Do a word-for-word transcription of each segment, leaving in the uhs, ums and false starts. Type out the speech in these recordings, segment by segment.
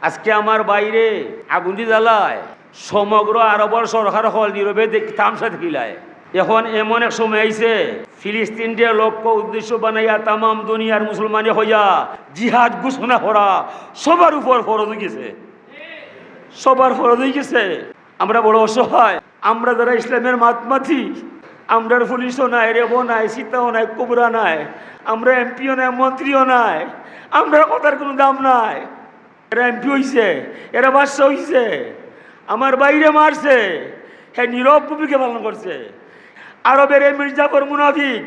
আজকে আমার ভাইরে আগুন দি জ্বালায়, সমগ্র আরবর সরকার অকল নীরবে দেখ-, তামশা দেখিলায়। এখন এমন এক সময় আইছে, ফিলিস্তিনরে লক্ষ্য উদ্দেশ্য বানাইয়া তামাম দুনিয়ার মুসলমানে কইয়া জিহাদ ঘোষণা করা সবার উপর ফরজ অই গেছে, সবার ফরজ অই গেছে। আমরা বড় অসহায়, আমরা যারা ইসলামের মাতমাতি, আমরার পুলিশও নাই, র্যাবও নাই, সিতাও নাই, কোবরা নাই, আমরা এমপিও নাই, মন্ত্রীও নাই, আমরার কথার কোনো দাম নাই। এরা এমপি অইছে, এরা বাদশা অইছে, আমার ভাইরে মারছে, হে নীরব ভূমিকা পালন করছে। আরবের এই মির্জাফর মুনাফিক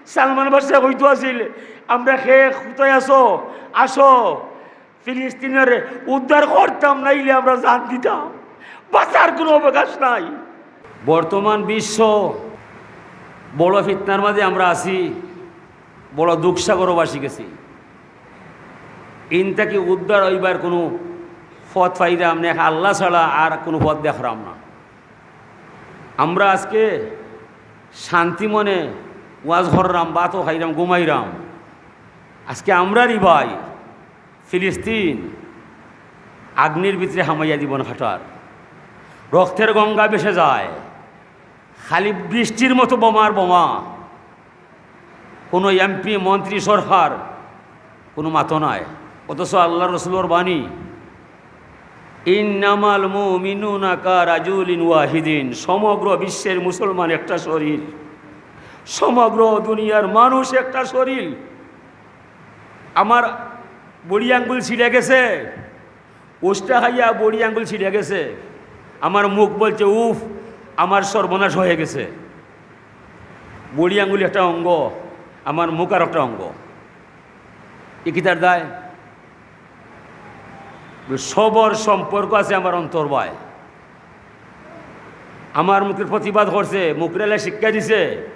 সালমান বাদশা কইতো আছিল, "আমরা হে কোথায় আছো, আসো, ফিলিস্তিনের উদ্ধার করতাম, নাইলে আমরা জান দিতাম, বাঁচার কোনো অবকাশ নাই।" বর্তমান বিশ্ব বড় ফিতনার মাঝে আমরা আছি, বড় দুঃখসাগরও ভাসি গেছি। ইন থাকি উদ্ধার অইবার কোনো পথ পাইরাম না, আল্লাহ ছাড়া আর কোনো পথ দেখরাম না। আমরা আজকে শান্তি মনে ওয়াজ কররাম, ভাতও খাইরাম, ঘুমাইরাম। আজকে আমরারই ভাই ফিলিস্তিন আগ্নির ভিতরে হামাইয়া জীবন কাটার, রক্তের গঙ্গা ভেসে যায়, খালি বৃষ্টির মতো বোমার বোমা। কোনো এমপি, মন্ত্রী, সরকার কোনো মাতো নাই। অথচ আল্লাহ রসুলর বাণী, "ইন্নামাল মুমিনুনা কা রাজুলিন ওয়াহিদিন", সমগ্র বিশ্বের মুসলমান একটা শরীর, সমগ্র দুনিয়ার মানুষ একটা শরীর। আমার বড়ি আঙ্গুল ছিঁড়ে গেছে, উষ্টা খাইয়া বড়ি আঙ্গুল ছিঁড়ে গেছে, আমার মুখ বলছে উফ, আমার সর্বনাশ হয়ে গেছে। বড়ি আঙ্গুল একটা অঙ্গ, আমার মুখ আর একটা অঙ্গ। ই কিতার দায়? সবর সম্পর্ক আছে আমার অন্তর বায়। আমার মুখের প্রতিবাদ করছে, মুখরে আল্লায় শিক্ষা দিছে,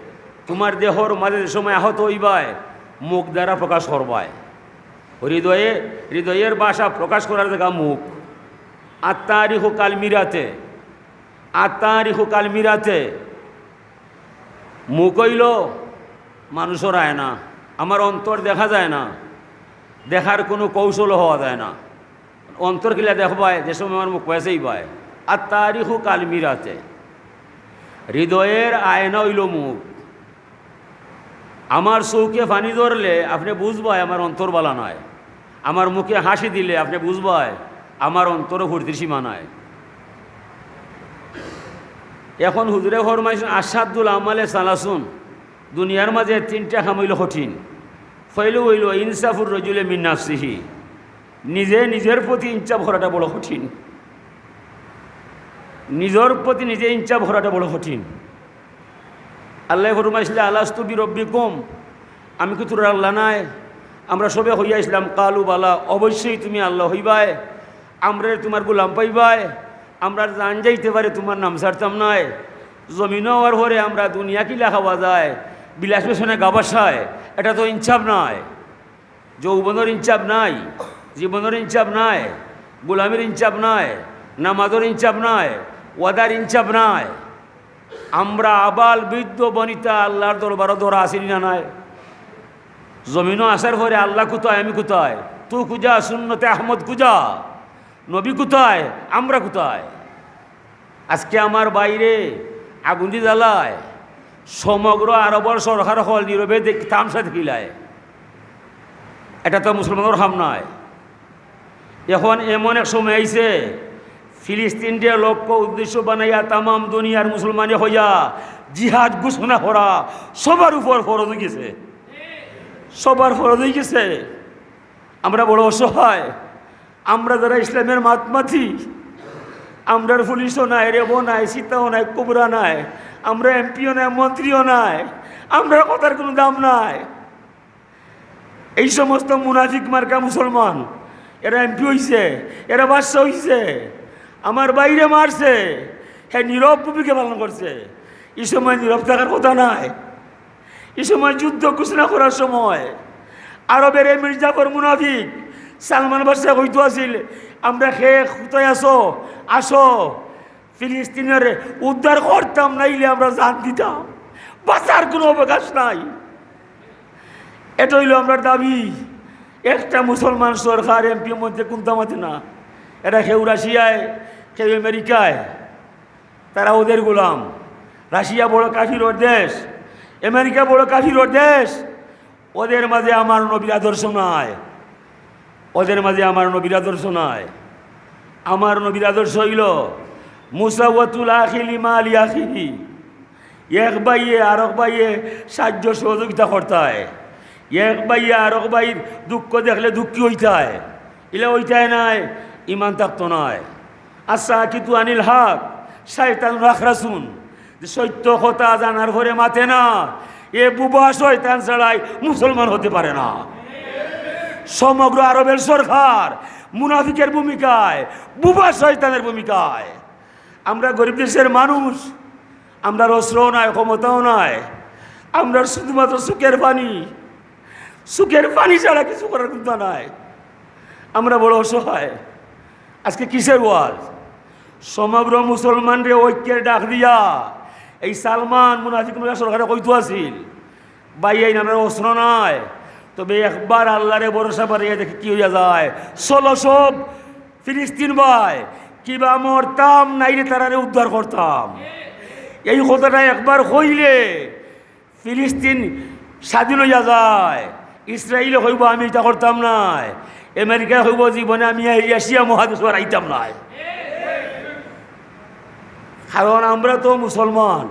তোমার দেহর মাঝে যে সময় আহত অইবায়, মুখ দ্বারা প্রকাশ করবায়। হৃদয়ে, হৃদয়ের ভাষা প্রকাশ করার জাগা মুখ। আত্মারিখু কালমিরাতে, আত্মারিখু কালমিরাতে। মুখ অইলো মানুষর আয়না। আমার অন্তর দেখা যায় না, দেখার কোনো কৌশল হওয়া যায় না। অন্তর কিলা দেখবায়, যে সময় আমার মুখ পাইছে ইবায়। আত্মারিখু কালমিরাতে, হৃদয়ের আয়না অইলো মুখ। আমার চউখে পানি ধরলে আপনে বুঝবায় আমার অন্তর বালা নায়। আমার মুখে হাসি দিলে আপনে বুঝবায় আমার অন্তরো ফুর্তির সীমা নাই। এখন হুজুরে ফরমাইছইন, "আশাদ্দুল আমালে সালাসুন", দুনিয়ার মাঝে তিনটা কাম অইলো কঠিন। পয়লু অইলো ইনসাফুর রজুলে মিন নাফসিহি, নিজে নিজের প্রতি ইনসাফ করাটা বড় কঠিন, নিজের প্রতি নিজে ইনসাফ করাটা বড় কঠিন। আল্লায় ফরমাইছলা, "আলাস্তু বিরব্বিকুম, আমি কি তুমরার আল্লাহ নায়?" আমরা সবে কইয়া আইছলাম, "কালু বালা, অবশ্যই তুমি আল্লাহ অইবায়, আমরারে তুমার গোলাম পাইবায়, আমরার জান যাইতে পারে তুমার নাম ছাড়তাম নায়। জমিনো আওয়ার পরে আমরা দুনিয়া কিলা খাওয়া যায়, বিলাস ব্যসনে গা ভাসায়, এটা তো ইনসাফ নায়।" যৌবনর ইনসাফ নাই, জীবনর ইনসাফ নাই, গোলামির ইনসাফ নাই, নামাজর ইনসাফ নাই, ওয়াদার ইনসাফ নাই। আমরা আবাল বৃদ্ধ বনিতা আল্লাহর দরবারো ধরা আছি নি না নাই? জমিনো আসার পরে আল্লাহ কোথায়, আমি কোথায়? তু কুজা, সুন্নতে আহমদ কুজা, নবী কোথায়, আমরা কোথায়? আজকে আমার ভাইরে আগুন দি জ্বালায়, সমগ্র আরবর সরকার অকল নীরবে দেখ-, তামশা দেখিলায়। এটা তো মুসলমানর কাম নায়। এখন এমন এক সময় আইছে, ফিলিস্তিনরে লক্ষ্য উদ্দেশ্য বানাইয়া তামাম দুনিয়ার মুসলমানে কইয়া জিহাদ ঘোষণা করা সবার উপর ফরজ অই গেছে, সবার ফরজ অই গেছে। আমরা বড় অসহায়, আমরা যারা ইসলামের মাতমাতি, আমরার পুলিশও নাই, র্যাবও নাই, সিতাও নাই, কোবরা নাই, আমরা এমপিও নাই, মন্ত্রীও নাই, আমরার কথার কোনো দাম নাই। এই সমস্ত মুনাফিক মার্কা মুসলমান, এরা এমপি অইছে, এরা বাদশা অইছে, আমার ভাইরে মারছে, হে নীরব ভূমিকা পালন করছে। এই সময় নীরব থাকার কথা নায়। এই সময় যুদ্ধ ঘোষণা করার সময় আরবের এই মির্জাফর মুনাফিক সালমান বাদশা কইতো আছিল, "আমরা হে কোথায় আছো, আসো, ফিলিস্তিনের উদ্ধার করতাম, নাইলে আমরা জান দিতাম, বাঁচার কোনো অবকাশ নাই।" এটা অইলো আমরার দাবি। একটা মুসলমান সরকার, এমপি, মন্ত্রী কুন্তা মাতে না। এরা কেউ রাশিয়ায়, কেউ আমেরিকায়, তারা ওদের গোলাম। রাশিয়া বড় কাফিরর দেশ, আমেরিকা বড় কাফিরর দেশ। ওদের মাঝে আমার নবীর আদর্শ নাই, ওদের মাঝে আমার নবীর আদর্শ নাই। আমার নবীর আদর্শ অইলো মুসাওয়াতুল আখি লিমা লিআখিহি। এক ভাইয়ে আরক ভাইয়ে সাহায্য সহযোগিতা করতায়, এক ভাইয়ে আরক ভাইর দুঃখ দেখলে দুঃখী অইতায়। ইলা অইতায় নায়, ইমান থাকতো নায়। আস-সাকিতু আনিল হক শাইতানুন আখরাসুন, যে সত্য কথা জানার পরে মাতে না, এ বুবা শয়তান ছাড়াই মুসলমান হতে পারে না। সমগ্র আরবের সরকার মুনাফিকের ভূমিকায়, বুবা শয়তানের ভূমিকায়। আমরা গরিব দেশের মানুষ, আমরার অস্ত্রও নাই, ক্ষমতাও নাই, আমরার শুধুমাত্র চোখের পানি, চোখের পানি ছাড়া কিছু করার ক্ষমতা নাই। আমরা বড় অসহায়। আজকে কিসের ওয়াজ? সমগ্র মুসলমানরে ঐক্যের ডাক দিয়া এই সালমান মুনাফিক মক্কা সরকারে কইতো আছিল, "ভাইয়াইন, আমরার অস্ত্র নাই, তবে একবার আল্লাহরে ভরসা বাড়াইয়া দেখি কি অইয়া যায়। চলো সব ফিলিস্তিন ভাই, কিবা মরতাম নাইলে তারারে উদ্ধার করতাম।" এই কথাটা একবার কইলে ফিলিস্তিন স্বাধীন অইয়া যায়। ইসরায়েলে কইবো, "আমি ইটা করতাম নায়।" আমেরিকায় কইবো, "জীবনে আমি এশিয়া মহাদেশো আর আইতাম নায়।" কারণ আমরা তো মুসলমান,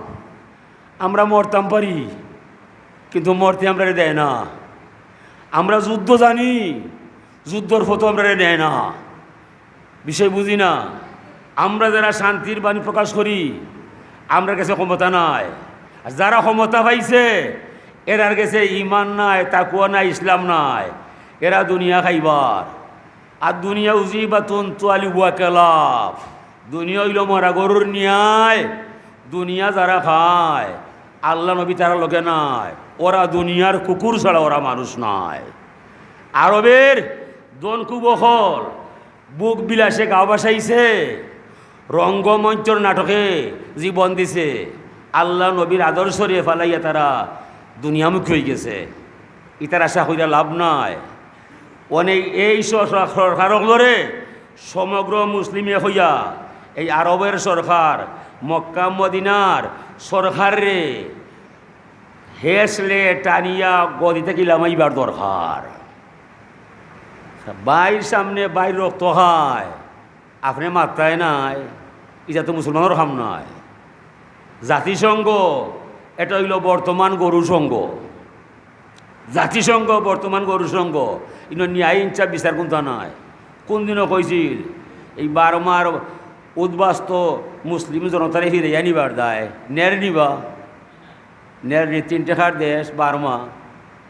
আমরা মরতাম পারি, কিন্তু মরতে আমরারে দেয় না। আমরা যুদ্ধ জানি, যুদ্ধর পথও আমরারে নেয় না। বিষয় বুঝি না। আমরা যারা শান্তির বাণী প্রকাশ করি, আমরার গেছে ক্ষমতা নাই। আর যারা ক্ষমতা পাইছে, এরার গেছে ইমান নাই, তাকুয়া নাই, ইসলাম নাই। এরা দুনিয়া খাইবার। আর দুনিয়া উজিবাতুন তুয়ালিবুয়া কেলাব। দুনিয়া অইলো মরা গরুর ন্যায়। দুনিয়া যারা খায়, আল্লাহ নবী তারার লগে নাই। ওরা দুনিয়ার কুকুর ছাড়া ওরা মানুষ নাই। আরবের ধনকুব অকল ভোগ বিলাসে গাও ভাসাইছে, রঙ্গমঞ্চর নাটকে জীবন দিছে। আল্লাহ নবীর আদর্শরে ফালাইয়া তারা দুনিয়ামুখী অইগেছে। ইতার আশা কইরা লাভ নাই। অনে এই স-, স-, সরকার অকলরে সমগ্র মুসলিমে কইয়া এই আরবের সরকার, মক্কা মদিনার সরকাররে হেসলে টানিয়া গদি থাকি লামাইবার দরকার। ভাইর সামনে ভাইর রক্ত খায়, আপনে মাততায় নায়, ইটা তো মুসলমানর কাম নায়। জাতিসংঘ, এটা অইলো বর্তমান গরুর সংঘ। জাতিসংঘ বর্তমান গরুর সংঘ, ইনো ন্যায় ইনসাফ বিচার কুন্তা নাই। কোন দিনও কইছিল, এই বার্মার উদ্বাস্তু মুসলিম জনতারে ফিরাইয়া নিবার দায়, নের নিবা? নের নি তিন টেকার দেশ বার্মা,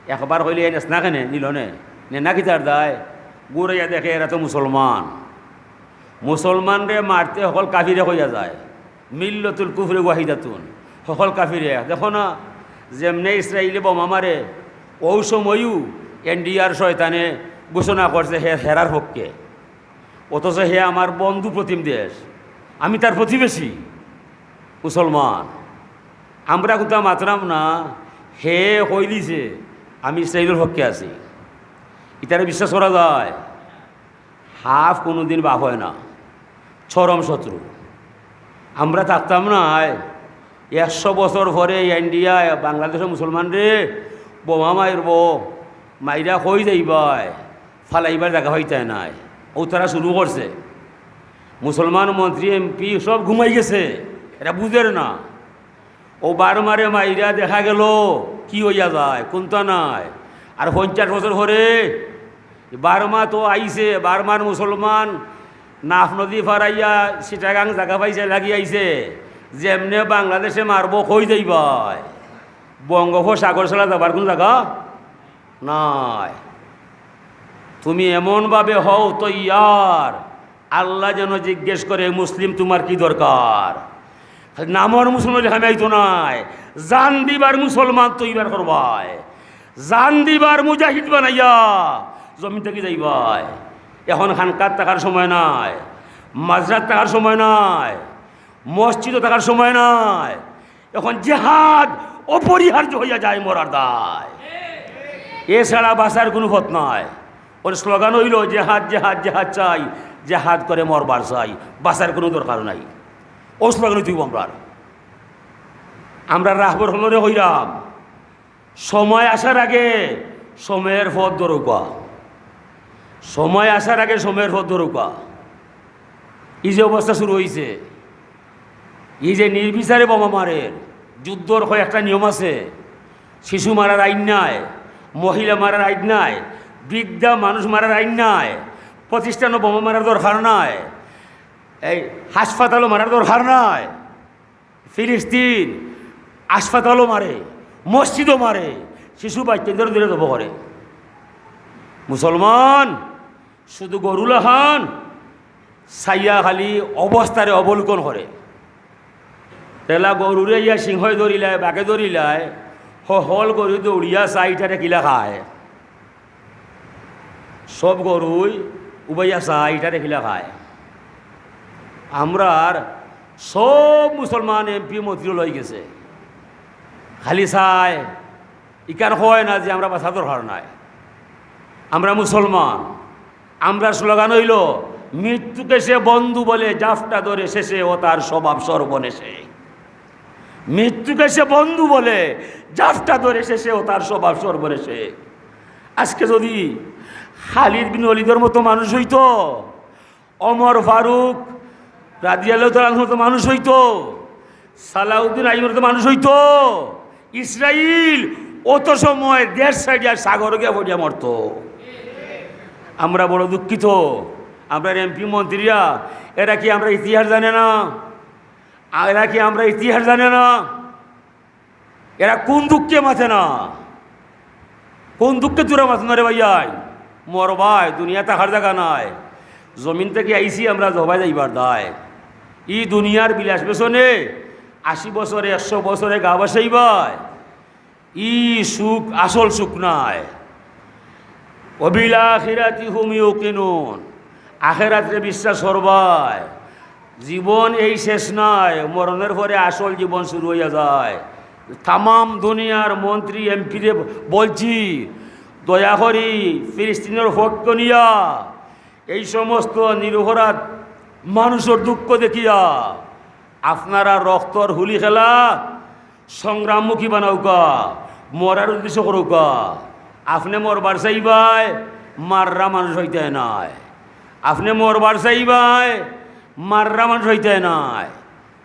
একবার কইলে এই নেস না কেনে, নিল নে, নে না কিতার দায়? ঘুরাইয়া দেখে এরা তো মুসলমান। মুসলমানরে মারতে হকল কাফিরে কইয়া যায়। মিল্লাতুল কুফরি ওয়াহিদাতুন, হকল কাফিরে। দেখো না, যেমনে ইসরায়েলে বোমা মারে, অউ সময়ও এনডিআর শয়তানে ঘোষণা করছে হে হেরার পক্ষে, অথচ হে আমার বন্ধু প্রতিম দেশ, আমি তার প্রতিবেশী মুসলমান। আমরা কুন্তা মাতরাম না, হে কইলিছে আমি ইসরায়েলর পক্ষে আছি। ইতারে বিশ্বাস করা যায়? হাফ কোনোদিন বাফ হয় না, চরম শত্রু। আমরা থাকতাম নায়, একশো বছর পরে ইন্ডিয়ায় বাংলাদেশর মুসলমানরে বোমা মারবো, মাইরা কই যাইবায়, ফালাইবার জাগা পাইতায় নায়। অউ তারা শুরু করছে। মুসলমান মন্ত্রী, এমপি সব ঘুমাই গেছে, এরা বুঝের না। অউ বার্মারে মাইরা দেখা গেল কি অইয়া যায়, কুন্তা নাই। আর পঞ্চাশ বছর পরে বার্মা তো আইছে, বার্মার মুসলমান নাফ নদী ফারাইয়া চিটাগাং জাগা পাইছে, লাগি আইছে। যেমনে বাংলাদেশে মারবো, কই যাইবায়? বঙ্গোপসাগর ছাড়া যাবার কুন জাগা নাই। তুমি এমনভাবে হও তৈয়ার, আল্লাহ যেন জিজ্ঞেস করে, "মুসলিম, তোমার কি দরকার?" খালি নামর মুসলমান অইলে কামে আইতো নায়, জান দিবার মুসলমান তৈয়ার করবায়, জান দিবার মুজাহিদ বানাইয়া জমিন থাকি যাইবায়। এখন খানকাত থাকার সময় নাই, মাদ্রাসাত থাকার সময় নাই, মসজিদো থাকার সময় নাই। এখন জেহাদ অপরিহার্য অইয়া যায়, মরার দায়, এছাড়া বাঁচার কুনু পথ নাই। ওর স্লোগান অইলো, "জেহাদ, জেহাদ, জেহাদ চাই, জেহাদ করে মরবার চাই, বাঁচার কোনো দরকার নাই। অউ স্লোগান অইতো অইবো আমরার। আমরা রাহবর হকলরে কইরাম, সময় আসার আগে সময়ের পথ ধরউক্কা, সময় আসার আগে সময়ের পথ ধরউক্কা। এই যে অবস্থা শুরু অইছে, এই যে নির্বিচারে বোমা মারের, যুদ্ধর কয়েকটা নিয়ম আছে। শিশু মারার আইন নাই, মহিলা মারার আইন নাই, বৃদ্ধা মানুষ মারার আইন নাই, প্রতিষ্ঠানো বোমা মারার দরকার নাই, এই হাসপাতালো মারার দরকার নাই। ফিলিস্তিন হাসপাতালো মারে, মসজিদো মারে, শিশু বাচ্চাইন্তরে জবো করে। মুসলমান শুধু গরু লাখান চাইয়া খালি অবস্থারে অবলোকন করে। যেলা গরুরে ইয়া সিংহে ধরিলায়, বাঘে ধরিলায়, হকল গরু দৌড়িয়া চায় ইটারে কিলা খায়। সব গরুই উবাইয়া চায় ইটারে কিলা খায়। আমরার সব মুসলমান এমপি মন্ত্রী লই গেছে, খালি চায়, ইখান কয় না যে আমরা বাঁচার দরকার নাই। আমরা মুসলমান, আমরার স্লোগান অইলো, "মৃত্যুকে সে বন্ধু বলে, জাফটা ধরে শেষে ও তার স্বভাব সর্বনেশে।" মৃত্যুকে সে বন্ধু বলে, জাফটা ধরে শেষে ও তার স্বভাব সর্বনেশে। আজকে যদি খালিদ বিন ওয়ালিদর মতো মানুষ অইতো, ওমর ফারুক রাদিয়াল্লাহু তাআলা আনহুর মতো মানুষ অইতো, সালাউদ্দিন আইয়ুবীর মতো মানুষ অইতো, ইসরাইল অত সময় দেশ ছাড়িয়া সাগরো গিয়া পড়িয়া মরতো। আমরা বড় দুঃখিত, আমরার এমপি মন্ত্রীরা, এরা কি আমরার ইতিহাস জানে না? এরা কি আমরার ইতিহাস জানে না? এরা কোন দুঃখে মাতে না? কোন দুঃখে তোরা মাতো না রে ভাইয়াইন? মরবায়, দুনিয়া থাকার জাগা নায়। জমিন থাকি আইছি আমরা জবায় যাইবার দায়। ই দুনিয়ার বিলাস বেসনে আশি বছরে, একশো বছরে গা ভাসাইবায়। ই সুখ আসল সুখ নায়। ওয়াবিল আখিরাতি হুম ইউকিনুন, আখেরাতরে বিশ্বাস করবায়। জীবন এই শেষ নায়, মরণের পরে আসল জীবন শুরু অইয়া যায়। তামাম দুনিয়ার মন্ত্রী এমপিরে বলছি, দয়া করি ফিলিস্তিনর পক্ষ নিয়া এই সমস্ত নিরপরাধ মানুষর দুঃখ দেখিয়া আপনারা রক্তর হুলি খেলা সংগ্রামমুখী বানাউক্কা, মরার উদ্দেশ্য করউক্কা। আপনে মরবার চাইবায়, মাররা মানুষ অইতায় নায়। আপনে মরবার চাইবায়, মাররা মানুষ অইতায় নায়।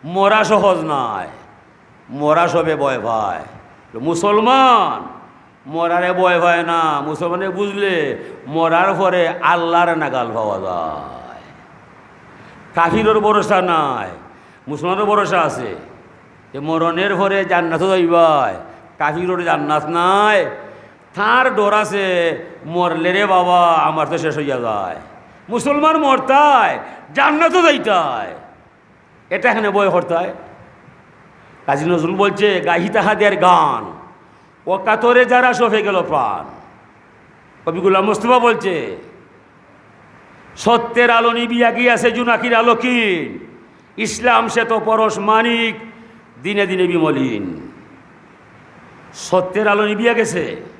মরা সহজ নায়, মরা সবে ভয় পায়। মুসলমান মরারে ভয় পায় না। মুসলমানে বুঝলে মরার পরে আল্লাহর নাগাল পাওয়া যায়। কাফিরর ভরসা নাই, মুসলমানর ভরসা আছে। যে মরণের পরে জান্নাতো যাইবায়, কাফিরর জান্নাত নাই। তার ডর আছে, মরলে রে বাবা, আমার তো শেষ অইয়া যায়। মুসলমান মরতায়, জান্নাতো যাইতায়, এটা এখানে ভয় করতায়। কাজী নজরুল বলছে, গাহি তাহাদের গান, ও কাতরে যারা সফে গেল প্রাণ। কবি গোলাম মোস্তফা বলছে, সত্যের আলো নিবিয়া গিয়াছে জোনাকির আলো ক্ষীণ, ইসলাম শ্বেত পরশ মানিক দিনে দিনে বিমলিন। সত্যের আলো নিবিয়া গেছে।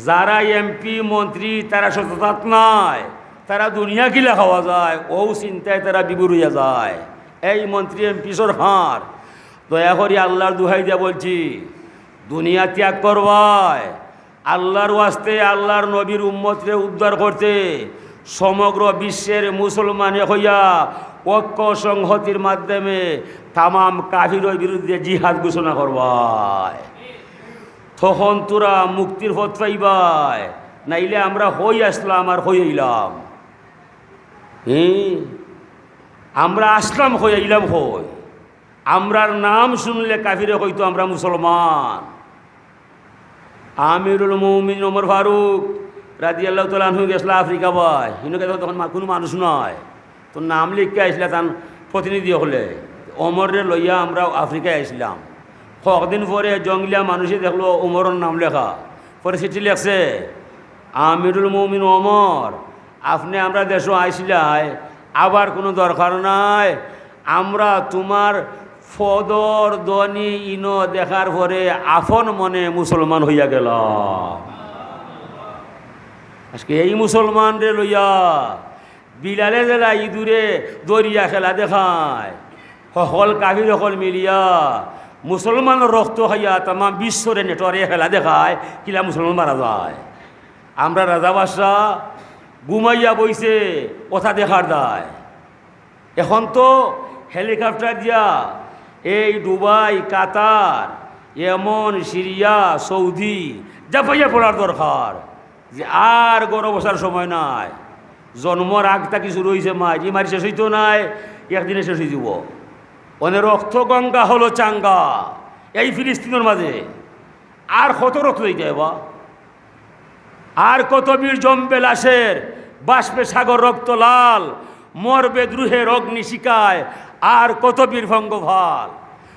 যারা এমপি মন্ত্রী, তারা সততাত নাই, তারা দুনিয়া কিলা খাওয়া যায়, অউ চিন্তায় তারা বিভোর অইয়া যায়। এই মন্ত্রী এমপি সরকার, দয়া করি আল্লাহর দুহাই দিয়া বলছি, দুনিয়া ত্যাগ করবায়, আল্লাহর ওয়াস্তে, আল্লাহর নবীর উম্মতরে উদ্ধার করতে সমগ্র বিশ্বের মুসলমানে হইয়া ঐক্য সংহতির মাধ্যমে তামাম কাফিরর বিরুদ্ধে জিহাদ ঘোষণা করবায়। তখন তোরা মুক্তির পথ পাইবায়, নাইলে আমরা হই আসলাম আর হই অইলাম। হুম, আমরা আসলাম হই, অইলাম হই। আমরার নাম শুনলে কাফিরে কইতো আমরা মুসলমান। আমিরুল মুমিনিন ওমর ফারুক রাদিয়াল্লাহু তাআলা আনহু গেছলা আফ্রিকা বায়, হিনো গেছলা তখন মা-, কুনু মানুষ নাই। তো নাম লেখিয়া আইছলা তান প্রতিনিধি অকলে, ওমররে লইয়া আমরা আফ্রিকায় আইছলাম। কয়েকদিন পরে জংলিয়া মানুষে দেখলো ওমরর নাম লেখা, পরে চিঠি লেখছে, "আমিরুল মুমিনিন ওমর, আপনে আমরার দেশো আইছলায়, আবার কুনু দরকার নাই। আমরা তুমার পদর ধ্বনি ইনো দেখার পরে আপন মনে মুসলমান হইয়া গেলাম।" আজকে এই মুসলমানরে লইয়া বিলালে যেলা ইদুরে দরিয়া খেলা দেখায়, হকল কাফির হকল মিলিয়া মুসলমানর রক্ত খাইয়া তামাম বিশ্বরে নেটওয়ারে খেলা দেখায়, কিলা মুসলমান মারা যায়। আমরা রাজা বাদশা ঘুমাইয়া বইছে, ওটা দেখার দায়। এখন তো হেলিকপ্টার দিয়া এই দুবাই, কাতার, ইয়েমন, সিরিয়া, সৌদি জাপাইয়া পড়ার দরকার, যে আর ঘরো বসার সময় নাই। জন্মর আগ থাকি শুরু হইছে মাইর, ই মাইর শেষ হইতো নাই, একদিনে শেষ হই যাব। অনে রক্ত গঙ্গা হলো চাঙ্গা এই ফিলিস্তিনের মাঝে। আর কত রক্ত দিতে হইবা? আর কত বীর জমবে লাশের বাষ্পে সাগর রক্ত লাল, মরবে দ্রোহের অগ্নিশিখায়, আর কত বীর ভঙ্গফাল।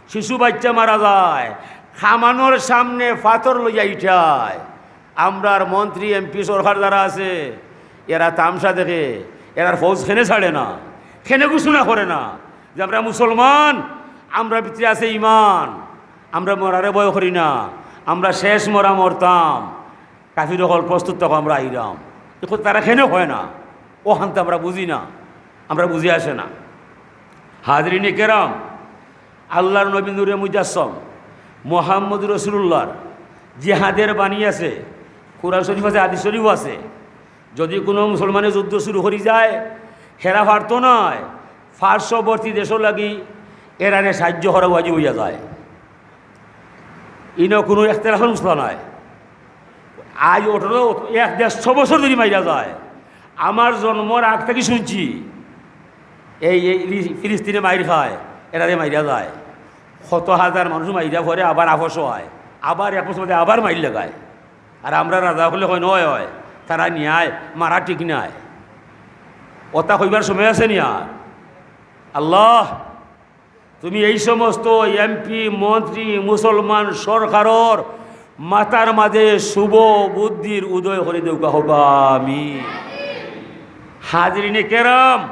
শিশু বাচ্চা মারা যায়, কামানর সামনে পাথর লইয়া ইটায়। আমরার মন্ত্রী, এমপি, সরকার যারা আছে, এরা তামশা দেখে, এরার ফৌজ কেনে ছাড়ে না, কেনে ঘোষণা করে না যে আমরা মুসলমান, আমরা ভিতরে আছে ইমান, আমরা মরারে ভয় করি না, আমরা শেষ মরা মরতাম। কাফির হকল প্রস্তুত থাকো, আমরা আইরাম। এখন তারা কেনে কয় না, অখানতা আমরা বুঝি না, আমরা বুঝি আসে না। হাজিরিনে কেরাম, আল্লাহর নবী নূরে মুজাসসম, মোহাম্মদ রসুলুল্লাহর জিহাদের বাণী আছে, কোরআন শরীফ আছে, হাদিস শরীফও আছে। যদি কোনো মুসলমানে যুদ্ধ শুরু করি যায়, হেরা পারতো নায়, পার্শ্ববর্তী দেশও লাগি এরারে সাহায্য করা ওয়াজিব হইয়া যায়। ইনো কোনো একতলাফর মসলা নাই। আজ অঠরো, এক দেড়শো বছর ধরি মাইরা যায়। আমার জন্মর আগ থাকি শুনছি, এই, এই ফিলিস্তিনে মাইর খায়, এরারে মাইরা যায়। কত হাজার মানুষ মাইরা পড়ে, আবার আপস হয়, আবার এক বছর বাদে আবার মাইর লাগায়। আর আমরা রাজা হকলে কই, "নয় হয়, তারা ন্যায়, মারা ঠিক নায়।" ওটা কইবার সময় আছে নি আর? আল্লাহ, তুমি এই সমস্ত এমপি, মন্ত্রী, মুসলমান সরকারর মাথার মাঝে শুভ বুদ্ধির উদয় করি দেউক্কা, কউক্কা আমিন। হাজিরিনে কেরাম,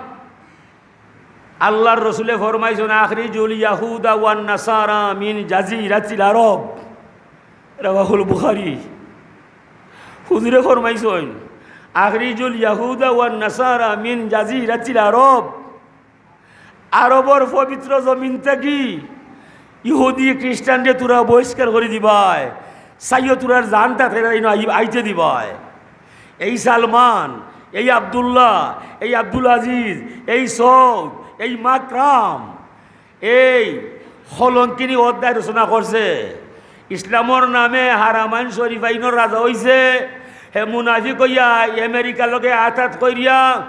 আল্লাহর রসুলে ফরমাইছইন, "আখরিজুল ইয়াহুদা ওয়ান নাসারা মিন জাজিরাতিল আরব।" রাওয়াহুল বুখারী। হুজুরে ফরমাইছইন, "আখরিজুল ইয়াহুদা ওয়ান নাসারা মিন জাজিরাতিল আরব।" আরবর পবিত্র জমিন থাকি ইহুদি খ্রিস্টানরে তুরা বহিষ্কার করি দিবায়, চাইও তুরার জান থাকতে তারা ইনো আই-, আইতে দিবায়। এই সালমান, এই আব্দুল্লাহ, এই আব্দুল আজিজ, এই সৌদ, এই মাকরাম, এই কলঙ্কিনী অধ্যায় রচনা করছে। ইসলামর নামে হারামাইন শরীফাইনর রাজা হইছে। হে মুনাফিক হইয়া আমেরিকার লগে আতাত করিয়া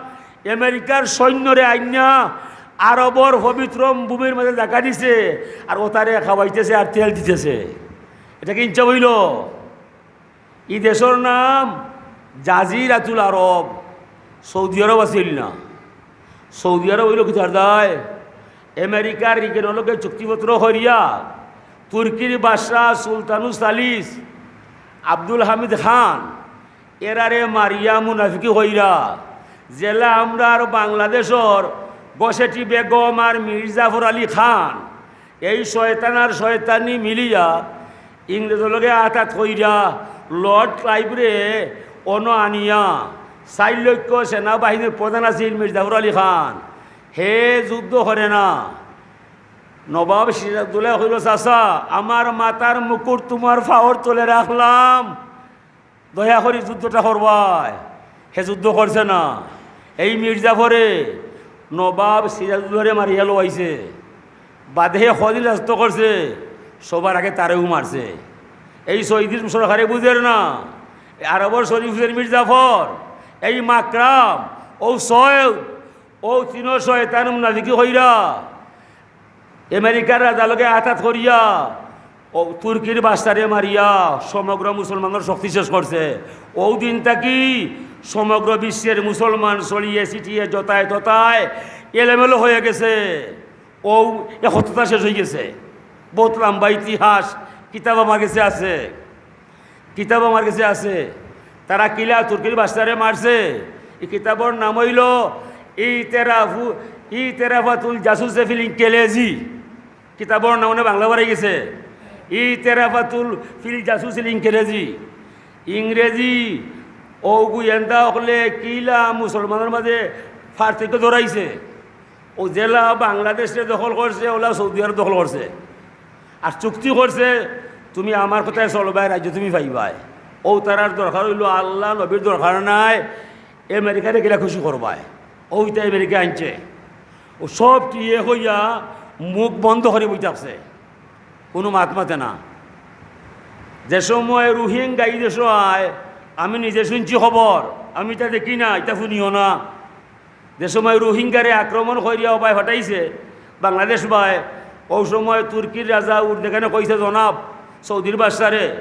আমেরিকার সৈন্যরে আইন্না আরবর পবিত্র ভূমির মাঝে জাগা দিছে, আর ওতারে খাওয়াইতেছে আর তেল দিতেছে। এটা কি ইনসাফ হইল? ই দেশর নাম জাজিরাতুল আরব, সৌদি আরব আছিল না। সৌদি আরব হইল কিতার দায়? আমেরিকার রিগেনর লগে চুক্তিপত্র করিয়া তুর্কির বাদশাহ সুলতানুস সালিস আব্দুল হামিদ খান এরারে মারিয়া মুনাফিকি কইরা, যেলা আমরার বাংলাদেশর ঘসেটি বেগম আর মীর জাফর আলী খান, এই শয়তান আর শয়তানি মিলিয়া ইংরেজর লগে আতাত কইরা লর্ড ক্লাইভরে অনো আনিয়া চাইর লক্ষ সেনাবাহিনীর প্রধান আছিল মীর জাফর আলী খান। হে যুদ্ধ করে না। নবাব সিরাজউদ্দৌলায় কইল, "চাচা, আমার মাথার মুকুট তুমার পাওর তলে রাখলাম, দয়া করি যুদ্ধটা করবায়।" হে যুদ্ধ করছে না। এই মীর জাফরে নবাব সিরাজউদ্দৌলারে মারিয়া লওয়াইছে। বাদে হে কদিন রাজত্ব করছে, সবার আগে তারেও মারছে। এই সৌদির সরকারে বুঝের না, আরবর শরীফের মীর জাফর, এই মাকরাম, ও সৈয়দ, ও তিনো শয়তান মুনাফিকি কইরা আমেরিকার রাজার লগে আতাত করিয়া ও তুর্কির বাদশারে মারিয়া সমগ্র মুসলমানর শক্তি শেষ করছে। ও দিন থাকি সমগ্র বিশ্বের মুসলমান ছড়িয়ে ছিটিয়ে যতায় ততায় এলোমেলো হয়ে গেছে। ও একত্রতা শেষ হয়ে গেছে। বহুত লম্বা ইতিহাস, কিতাব আমার গেছে আছে, কিতাব আমার গেছে আছে। তারা কিলা তুর্কির বাদশারে মারছে। এই কিতাবর নাম হইল ইতেরাফু-, ইতেরাফাতুল জাসুসে ফিল ইনকেলেজি। কিতাবর নাম মানে বাংলা বাড়াই গেছে, ইতেরাফাতুল ফিল জাসুসিল ইনকেলেজি। ইংরেজি ও গোয়েন্দা হকলে কিলা মুসলমানর মাঝে পার্থক্য ধরাইছে। অউ যেলা বাংলাদেশরে দখল করছে, অউলা সৌদি আরব দখল করছে। আর চুক্তি করছে, "তুমি আমার কথায় চলবায়, রাজ্য তুমি পাইবায়।" অউ তারার দরকার অইলো আল্লাহ, নবীর দরকার নাই, আমেরিকারে কিলা খুশি করবায়। অউ ইতা আমেরিকা আনছে। অউ সব টিয়ে কইয়া মুখ বন্ধ করি বই থাকছে, কুনু মাত মাতে না। যে সময় রোহিঙ্গা ই দেশো আয়, আমি নিজে শুনছি খবর, আমি ইতা দেখি না, ইতা শুনিও না। যে সময় রোহিঙ্গারে আক্রমণ করিয়া অবায় ফাটাইছে বাংলাদেশ বায়, অউ সময় তুর্কির রাজা উর্দেগানে কইছে, "জনাব, সৌদির বাদশারে,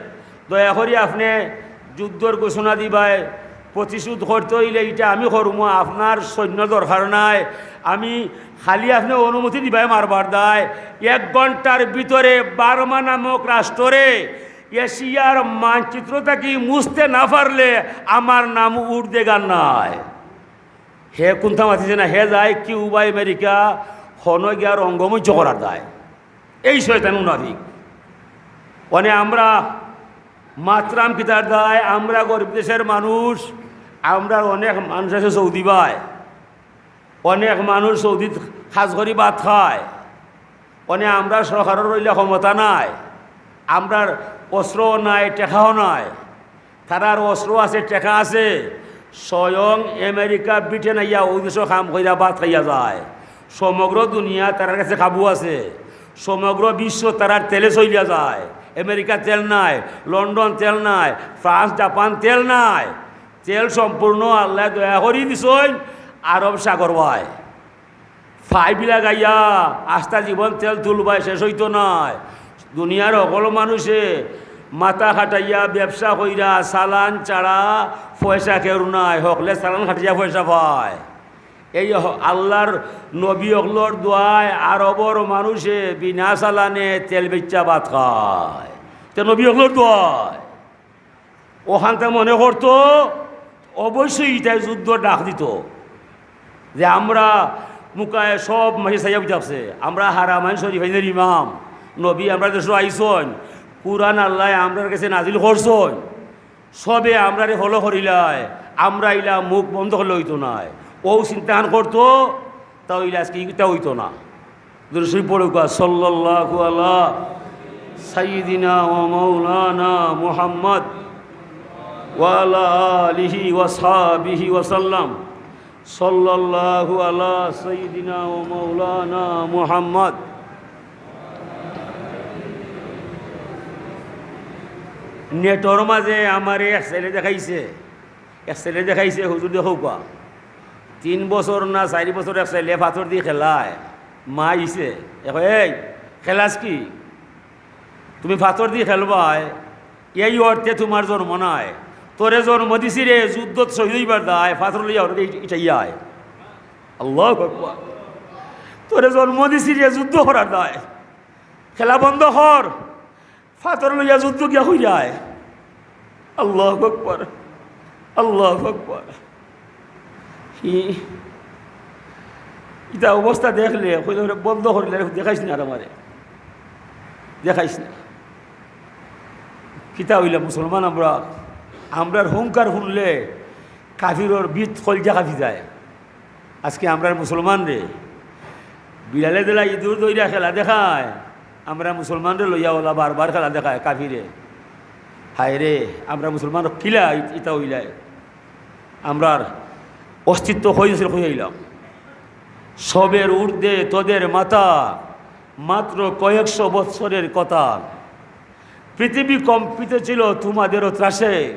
দয়া করি আপনে যুদ্ধর ঘোষণা দিবায়, প্রতিশোধ করতে অইলে ইটা আমি করমু, আপনার সৈন্য দরকার নাই, আমি খালি আপনে অনুমতি দিবায় মারবার দায়।" এক ঘন্টার ভিতরে বার্মা নামক রাষ্ট্ররে এশিয়ার মানচিত্র থাকি মুছতে না পারলে আমার নাম উর্দেগান নায়। হে কুন্তা মাতিছে না, হে যায় কিউবা, আমেরিকা, হনো গিয়া রঙ্গমঞ্চ করার দায়। এই শয়তান মুনাফিক। অনে আমরা মাতরাম কিতার দায়, আমরা গরিব দেশর মানুষ, আমরার অনেক মানুষ আছে সৌদি বায়, অনেক মানুষ সৌদিত কাজ করি ভাত খায়, অনে আমরার সরকারর অইলা ক্ষমতা নাই, আমরার অস্ত্রও নাই, টেকাও নাই। তারার অস্ত্র আছে, টেকা আছে। স্বয়ং আমেরিকা, ব্রিটেন আইয়া অউ দেশো কাম কইরা ভাত খাইয়া যায়। সমগ্র দুনিয়া তারার কাছে কাবু আছে। সমগ্র বিশ্ব তারার তেলে চলিয়া যায়। আমেরিকা তেল নাই, লন্ডন তেল নাই, ফ্রান্স, জাপান তেল নাই। তেল সম্পূর্ণ আল্লায় দয়া করি দিছইন আরব সাগর বায়। পাইপ লাগাইয়া আস্তা জীবন তেল তুলবায়, শেষ অইতো নায়। দুনিয়ার হকল মানুষে মাথা খাটাইয়া ব্যবসা কইরা চালান ছাড়া পয়সা কেউর নাই, হকলে চালান খাটাইয়া পয়সা পায়। এই হ-, আল্লার নবী অকলর দোয়ায় আরবর মানুষে বিনা চালানে তেল বেচিয়া ভাত খায়। তে নবী অকলর দোয়ায়। অখানতে মনে করতো, অবশ্যই ইতায় যুদ্ধ ডাক দিতো, যে আমরা মুকায় সব মাসে চাইয়া বই থাকছে, আমরা হারামাইন শরীফাইনের ইমাম, নবী আমরার দেশো আইছইন, কুরআন আল্লায় আমরার গেছে নাজিল করছইন, সবে আমরারে follow করিলায়, আমরা ইলা মুখ বন্ধ করলে অইতো নায়। অউ চিন্তাহান করতো, তা অইলে আজকে ইতা অইতো না। দুরূদ শরীফ পড়ুক্কা, সাল্লাল্লাহু আলা সাইয়্যিদিনা ওয়া মাওলানা মুহাম্মদ ওয়া আলা আলিহি ওয়া সাহবিহি ওয়া সাল্লাম। সাল্লাল্লাহু আলা সাইয়্যিদিনা ওয়া মাওলানা মুহাম্মদ। নেটর মাঝে আমারে এক ছেলে দেখাইছে, এক ছেলে দেখাইছে, হুজুর দেখউক্কা। তিন বছর না চাইর বছর এক ছেলে পাথর দি খেলায়, মা আইছে, এ কয়, "এই, খেলাস কি? তুমি পাথর দি খেলবায়, এই অর্থে তুমার জন্ম নায়। তোরে জন্ম দিছি রে, যুদ্ধত শহীদ অইবার দায়, পাথর লইয়া ওরে ইটাইয়া আয়।" আল্লাহু আকবার। তোরে জন্ম দিছি রে, যুদ্ধ করার দায়। খেলা বন্ধ কর। পাথর লইয়া যুদ্ধ গিয়া কইরায়। আল্লাহু আকবার, আল্লাহু আকবার। হি, ইতা অবস্থা দেখলে কইলে, "ওরে বন্ধ করিলে, দেখাইস না আর আমারে, দেখাইস না।" কিতা অইলা মুসলমান আমরা, আমরার হুঙ্কার হুনলে কাফিরর বিত কলজা কাঁপি যায়। আজকে আমরার মুসলমানরে বিলালে দিলা ইঁদুর ধইরা খেলা দেখায়, আমরা মুসলমানরে লইয়া ওলা বারবার খেলা দেখায় কাফিরে। হায় রে, আমরা মুসলমান কিলা ইত-, ইতা অইলায়? আমরার অস্তিত্ব কই আছিল, কই অইলাম? সবের ঊর্ধ্বে তোদের মাথা, মাত্র কয়েকশো বৎসরের কথা। পৃথিবী কম্পিত ছিল তোমাদেরও ত্রাসে।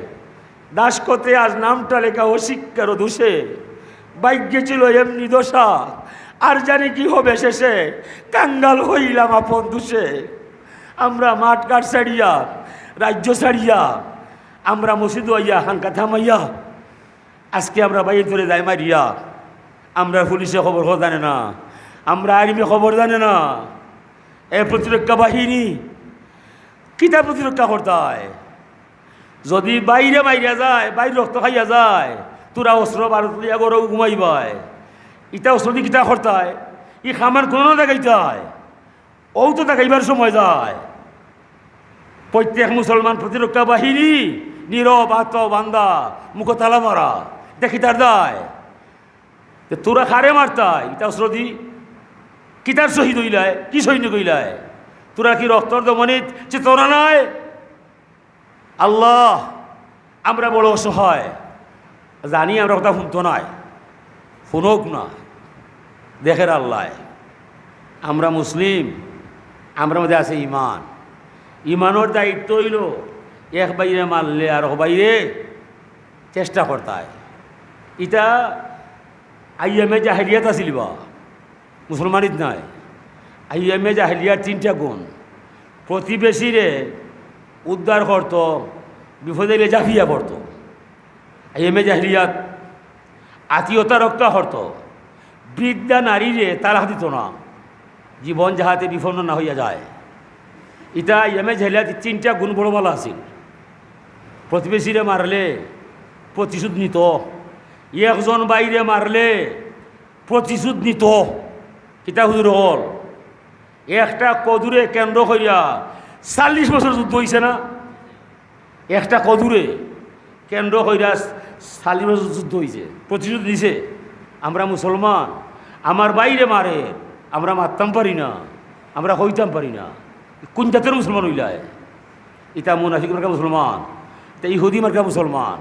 দাসখতে আজ নামটা লেখা অশিক্ষারও দোষে। ভাগ্যে ছিল এমনি দশা, আর জানি কি হবে শেষে। কাঙ্গাল হইলাম আপন দোষে। আমরা মাঠঘাট ছাড়িয়া, রাজ্য ছাড়িয়া, আমরা মসজিদ আইয়া হাঙ্কা থামাইয়া, আজকে আমরা বাইর ধরে যাই মারিয়া। আমরা পুলিশে খবর খবর জানে না, আমরা আর্মি খবর জানে না। এ প্রতিরক্ষা বাহিনী কিতা প্রতিরক্ষা করতায়? যদি বাইরে মাইরা যায়, বাইরে রক্ত খাইয়া যায়, তোরা অস্ত্র বারুদ লইয়া ঘরো ঘুমাইবায়। ইতা অস্ত্র দি কিতা করতায়? ই খামান কোন না দেখাইতায়? অউ তো দেখাইবার সময় যায়। প্রত্যেক মুসলমান প্রতিরক্ষা বাহিনী নীরব, আত্মা বান্দা, মুখো তালা মারা। ইতা কিতার দায়? তোরা কারে মারতায়? ইতা অস্ত্র দি কিতার শহীদ অইলায়? কি সৈনিক অইলায়? তোরা কি রক্তর ধমনীত চেতনা নাই? আল্লাহ, আমরা বড় অসহায়, জানি আমরা কথা হুনতো নায়, হুনউক না, দেখের আল্লায়। আমরা মুসলিম, আমরার মধ্যে আছে ইমান। ইমানর দায়িত্ব অইলো এক ভাইরে মারলে আরক ভাইরে চেষ্টা করতায়। ইতা আইয়ামে জাহেলিয়াত আছিল বা, মুসলমানিত নায়। আইয়ামে জাহেলিয়ার তিনটা গুণ: প্রতিবেশীরে উদ্ধার করতো, বিপদে অইলে ঝাঁপিয়া পড়তো। আইয়ামে জাহেলিয়াত আত্মীয়তা রক্ষা করতো, বৃদ্ধা নারীরে তালাক দিতো না, জীবন যাহাতে বিপন্ন না হইয়া যায়। ইতা আইয়ামে জাহেলিয়াত তিনটা গুণ বড় ভালা আছিল। প্রতিবেশীরে মারলে প্রতিশোধ নিতো, একজন ভাইরে মারলে প্রতিশোধ নিতো। কিতা হুজুর অকল, একটা কদুরে কেন্দ্র করিয়া চল্লিশ বছর যুদ্ধ অইছে না? একটা কদুরে কেন্দ্র করিয়া চল্লিশ বছর যুদ্ধ অইছে, প্রতিশোধ নিছে। আমরা মুসলমান, আমার ভাইরে মারে, আমরা মারতাম পারি না, আমরা কইতাম পারি না। কোন জাতের মুসলমান অইলায়? ইতা মুনাফিক মার্কা মুসলমান, ইতা ইহুদি মার্কা মুসলমান।